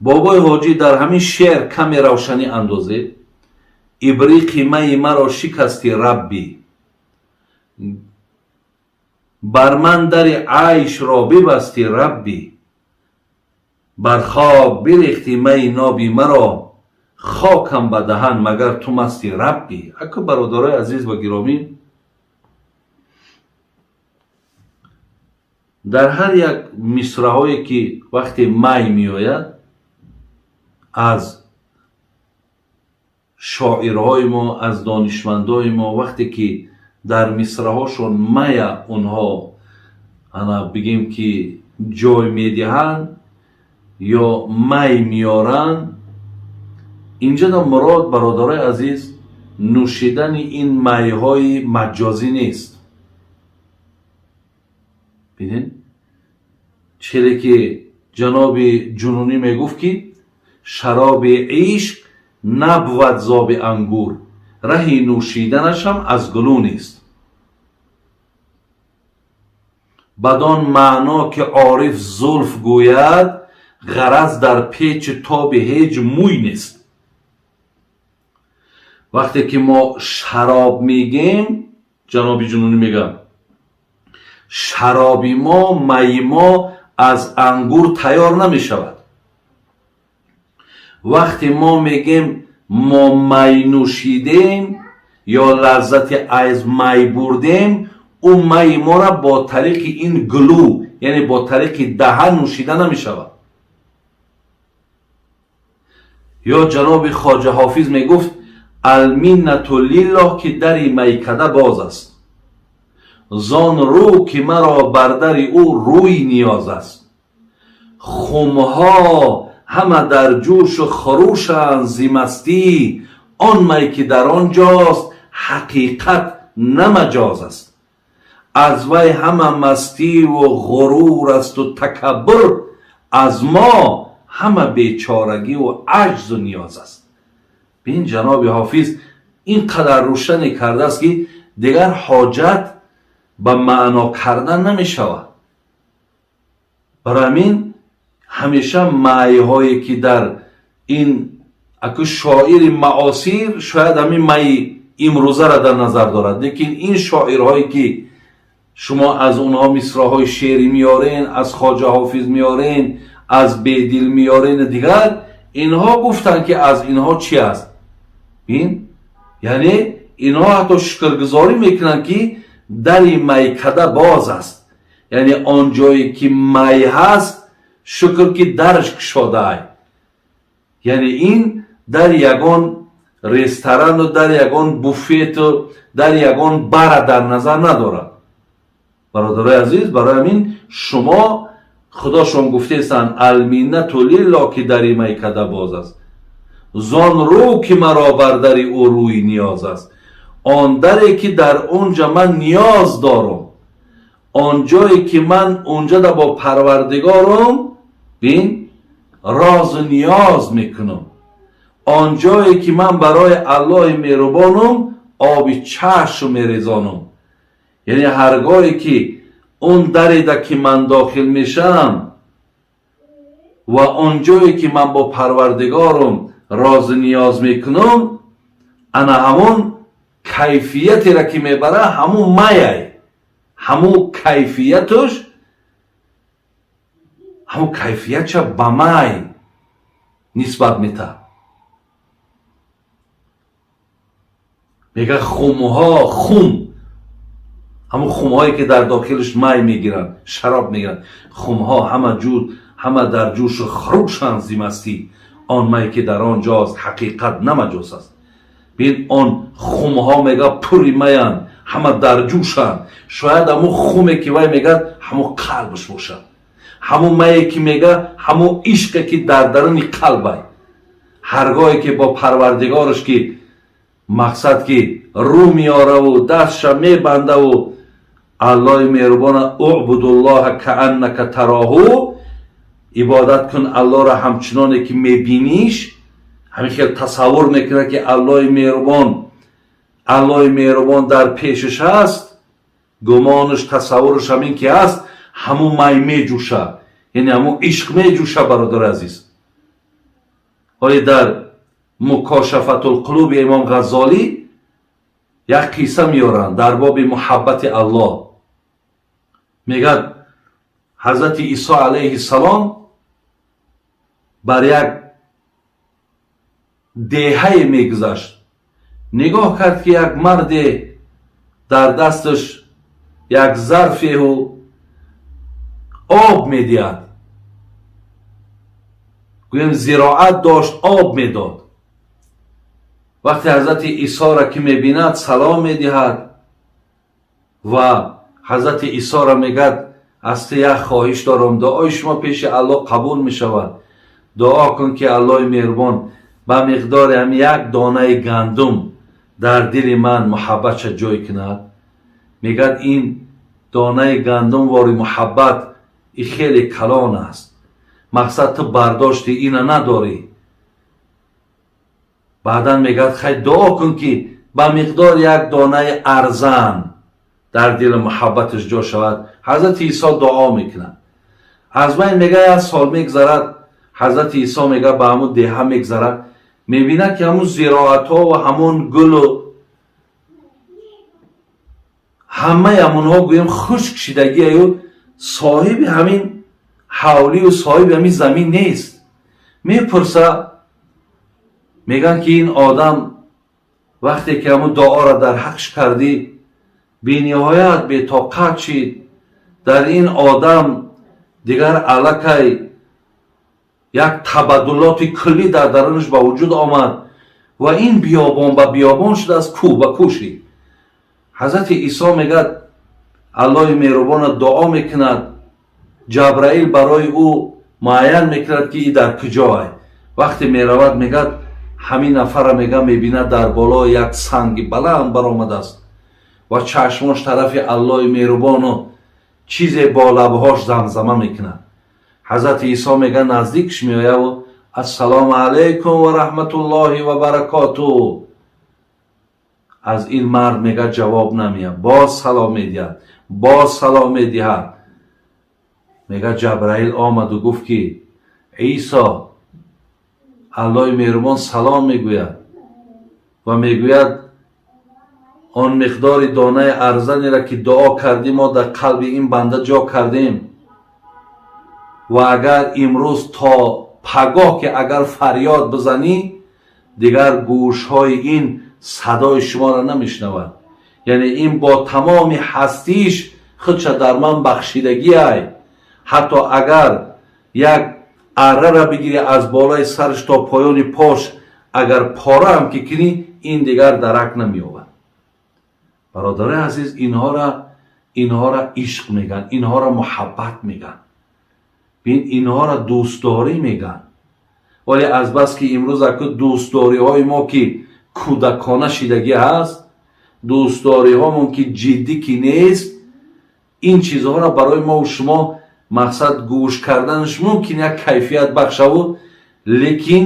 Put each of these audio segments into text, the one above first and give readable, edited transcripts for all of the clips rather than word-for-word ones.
Бобои Ҳоҷӣ, дар ҳамин шеър каме равшанӣ андозед. Ибриқи майи маро шикасти, Раббӣ, бар ман дари айшро бибасти, Раббӣ, бар хок бирехти майи ноби маро, хокам ба даҳан, магар ту масти, Раббӣ. Аку, бародарои азиз ва гиромӣ, дар ҳар як мисраҳое ки вақте май меояд, аз шоирҳои мо, аз донишмандои мо, вақте ки дар мисраҳошон мая онҳо ана бигем ки ҷой медиҳанд ё май меоранд, инҷа мурод, бародарои азиз, нӯшидани ин майҳои маҷозӣ нест. Бинед, чире ки ҷаноби Ҷунунӣ мегуфт, ки шароби ишқ набвад зоби ангур, раҳи нӯшиданашам аз гулӯ нест. Бадон маъно ки ориф зулф гӯяд, ғараз дар печи тоби ҳеҷ мӯй нест. Вақте ки мо шароб мегем, ҷаноби Ҷунунӣ мегӯям, шароби мо, майи мо аз ангур тайёр намешавад. Вақте мо мегем, мо май нӯшидем ё лаззати аз май бурдем, ӯ майи мора бо тариқи ин гулӯ, яъне бо тариқи даҳан нӯшида намешавад. Ё ҷаноби Хоҷа Ҳофиз мегуфт: алминнату лиллоҳ, ки дари майкада боз аст, зон рӯ ки маро бар дари ӯ рӯй ниёз аст. Хумҳо ҳама дар ҷӯшу хурӯшанд зи мастӣ, он май ки дар он ҷост, ҳақиқат на маҷоз аст. Аз вай ҳама мастиву ғурур асту такаббур, аз мо ҳама бечорагиву аҷзу ниёз аст. Бин, ҷаноби Ҳофиз ин қадар рӯшане кардааст, ки дигар ҳоҷат ба маъно кардан намешавад. Барои ҳамин ҳамеша майҳое ки дар ин аку шоири маосир шояд ҳамин майи имрӯзаро дар назар дорад, лекин ин шоирҳое ки шумо аз онҳо мисраҳои шеърӣ меорен, аз Хоҷа Ҳофиз меорен, аз Бедил меорен, дигар инҳо гуфтанд, ки аз инҳо чи аст? Бин, яъне инҳо ҳатто шукргузорӣ мекунанд, ки дари майкада боз аст, яъне он ҷое ки май ҳаст, шукр ки дараш кушодаай. Яъне ин дар ягон ресторану дар ягон буфету дар ягон бара дар назар надорад, бародарои азиз. Барои ҳамин шумо худошон гуфтаестанд: алминнату лилло, ки дари майкада боз аст, зон рӯ ки маро бар дари ӯ рӯи ниёз аст. Он даре ки дар он ҷа ман ниёз дорам, он ҷое ки ман унҷада бо Парвардигорам, бин, розу ниёз мекунам, он ҷое ки ман барои Аллоҳи меҳрубонам оби чашм мерезонам. Яъне ҳаргоҳе ки он дареда ки ман дохил мешавам ва он ҷое ки ман бо Парвардигорам розу ниёз мекунам, ана ҳамон кайфиятеро ки мебара, ҳамун маяй, ҳамун кайфиятуш, ҳамун кайфиятша ба май нисбат метаҳад. Мега хумҳо, хум, ҳамун хумҳое ки дар дохилаш май мегиранд, шароб мегиранд, хумҳо ҳама ҷуд, ҳама дар ҷӯшу хурӯшанд зи мастӣ, он май ки дар он ҷост, ҳақиқат на маҷоз аст. Бин, он хумҳо, мега, пури маянд, ҳама дар ҷӯшанд. Шояд ҳамун хуме ки вай мегӯяд, ҳамун қалбш бошад, ҳамун мае ки мега, ҳамун ишқе ки дар даруни қалбай. Ҳаргоҳе ки бо Парвардигораш ки мақсад ки рӯ меораву дастша мебандаву Аллоҳи меҳрубона уъбудуллоҳа кааннака тароҳу, ибодат кун Аллоҳро ҳамчуноне ки мебиниш, ҳамин хел тасаввур мекунад, ки Аллоҳи меҳрубон, Аллоҳи меҳрубон дар пешаш ҳаст, гумонаш, тасаввураш ҳамин ки ҳаст, ҳамун май меҷӯша, яъне ҳамун ишқ меҷӯша, бародари азиз. Ҳоле дар Мукошафатулқулуби Имом Ғаззолӣ як қисса меоранд дар боби муҳаббати Аллоҳ. Мегӯяд, Ҳазрати Исо алайҳиссалом бар як деҳае мегузашт, нигоҳ кард, ки як марде дар дасташ як зарфеҳу об медиҳад, гӯем, зироат дошт, об медод. Вақте Ҳазрати Исоро ки мебинад, салом медиҳад ва Ҳазрати Исоро мегӯяд: «Аз ту як хоҳиш дорам, дуои шумо пеши Аллоҳ қабул мешавад, дуо кун, ки Аллоҳи меҳрубон ба миқдори ҳами як донаи гандум дар дили ман муҳаббатша ҷой кунад». Мегӯяд, ин донаи гандум вори муҳаббат и хеле калон аст, мақсад, ту бардошти ина надорӣ. Баъдан мегӯяд: «Хай, дуо кун, ки ба миқдори як донаи арзан дар дили муҳаббаташ ҷо шавад». Ҳазрати Исо дуо мекунад. Аз байн, мега, як сол мегзарад. Ҳазрати Исо, мега, ба ҳамун деҳа мегзарад, мебинад, ки ҳамун зироатҳо ва ҳамун гулу ҳамаи ҳамунҳо, гӯем, хушк шидагиаю соҳиби ҳамин ҳавлию соҳиби ҳамин замин нест. Мепурса, мегӯянд, ки ин одам вақте ки ҳамун дуоро дар ҳаққш кардӣ, бениҳоят бетоқат шид, дар ин одам дигар аллакай як табаддулоти куллӣ дар дарунаш ба вуҷуд омад ва ин биёбон ба биёбон шудааст, кӯҳ ба кӯҳ шид. Ҳазрати Исо, мегӯяд, Аллоҳи меҳрубона дуо мекунад. Ҷабраил барои ӯ муайян мекунад, ки и дар куҷое. Вақте меравад, мегӯяд, ҳамин нафарра, мега, мебинад, дар болои як санги баланд баромадааст ва чашмош тарафи Аллоҳи меҳрубону чизе бо лабҳош замзама мекунад. Ҳазрати Исо, мега, наздикш меояву: «Ассалому алайкум ва раҳматуллоҳи ва баракоту». Аз ин мард, мега, ҷавоб намеяд. Боз салом медиҳад, боз салом медиҳад. Мега, Ҷабраил омаду гуфт, ки Исо, Аллоҳи меҳрубон салом мегӯяд ва мегӯяд: он миқдори донаи арзанеро, ки дуо кардӣ, мо дар қалби ин банда ҷо кардем ва агар имрӯз то пагоҳ, ки агар фарёд бизанӣ, дигар гӯшҳои ин садои шуморо намешнавад. Яъне ин бо тамоми ҳастиш худша дар ман бахшидагиай. Ҳатто агар як аррара бигирӣ, аз болои сараш то поёни пош агар пораам ки кунӣ, ин дигар дарак намеёбад. Бародарои азиз, инҳора ишқ мегӯянд, инҳора муҳаббат мегӯянд, бин, инҳора дӯстдорӣ мегӯянд. Вале азбаски имрӯз аку дӯстдориҳои мо ки кӯдакона шидагӣ ҳаст, дӯстдориҳомон ки ҷиддӣ ки нест, ин чизҳоро барои мову шумо, мақсад, гӯш карданаш мумкин як кайфият бахшаву, лекин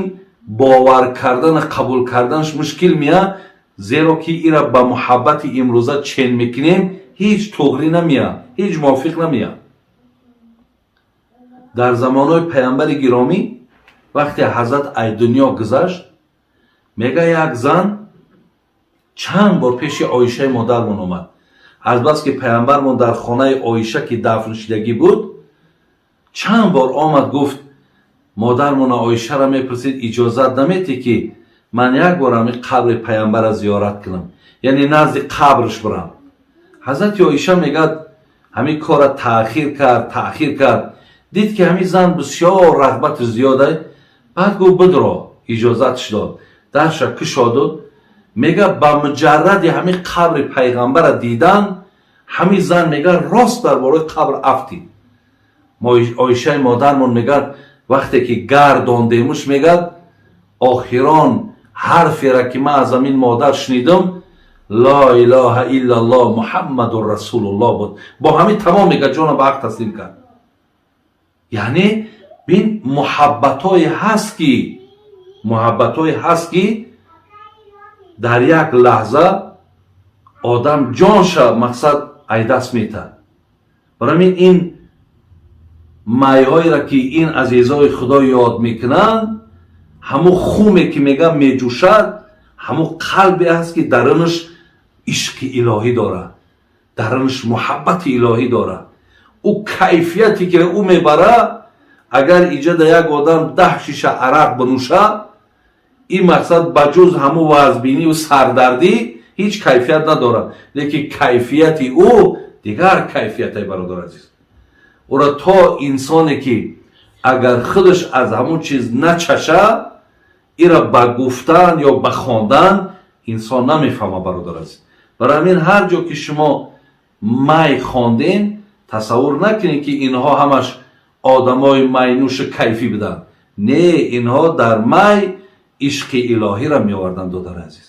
бовар кардану қабул карданаш мушкил меяд, зеро ки ира ба муҳаббати имрӯза чен мекунем, ҳеҷ туғрӣ намеяд, ҳеҷ мувофиқ намеяд. Дар замонҳои паямбари гиромӣ, вақте ҳазрат ай дунё гузашт, мега, як зан чанд бор пеши Оишаи модармон омад. Азбаски паямбармон дар хонаи Оиша ки дафн шидагӣ буд, чанд бор омад, гуфт, модармона Оишаро мепурсид: «Иҷозат наметӣ, ки ман як бор ҳами қабри паямбара зиёрат кунам, яъне назди қабрш бирам?» Ҳазрати Оиша, мегӯяд, ҳамин корра таъхир кард, таъхир кард, дид, ки ҳамин зан бисёр рағбати зиёда. Баъд гуфт: «Бидро». Иҷозатш дод, дарша кушоду, мега, ба муҷарради ҳамин қабри пайғамбара дидан, ҳамин зан, мега, рост дар болои қабр афтид. Оишаи модармон мегӯяд, вақте ки гардондемуш, мегӯяд, охирон ҳарферо, ки ман аз ҳамин модар шунидам, «Ло илоҳа иллаллоҳ, Муҳаммадун расулуллоҳ» буд. Бо ҳамин тамом, мега, ҷона ба ҳақ таслим кард. Яъне бин, муҳаббатҳое ҳаст, ки дар як лаҳза одам ҷонша, мақсад, айдаст метад. Барои ҳамин ин майҳоеро, ки ин азизои Худо ёд мекунанд. Ҳамун хуме, ки мегӯям, меҷӯшад, ҳамун қалбе аст, ки дарунаш ишқи илоҳӣ дорад, дарунаш муҳаббати илоҳӣ дорад. Ӯ кайфияте, ки ӯ мебарад, агар иҷода як одам 10 шиша арақ бинӯшад, ин мақсад ба ҷуз ҳамун вазбинию сардардӣ ҳеҷ кайфият надорад. Лекин кайфияти ӯ дигар кайфияте, бародар азиз. Ӯро то инсоне, ки агар худаш аз ҳамун чиз начаша, ира ба гуфтан ё ба хондан инсон намефаҳма, бародар азиз. Барои ҳамин ҳар ҷо ки шумо май хондем, тасаввур накунед, ки инҳо ҳамаш одамои майнӯши кайфӣ буданд. Не, инҳо дар май ишқи илоҳиро меоварданд, додари азиз.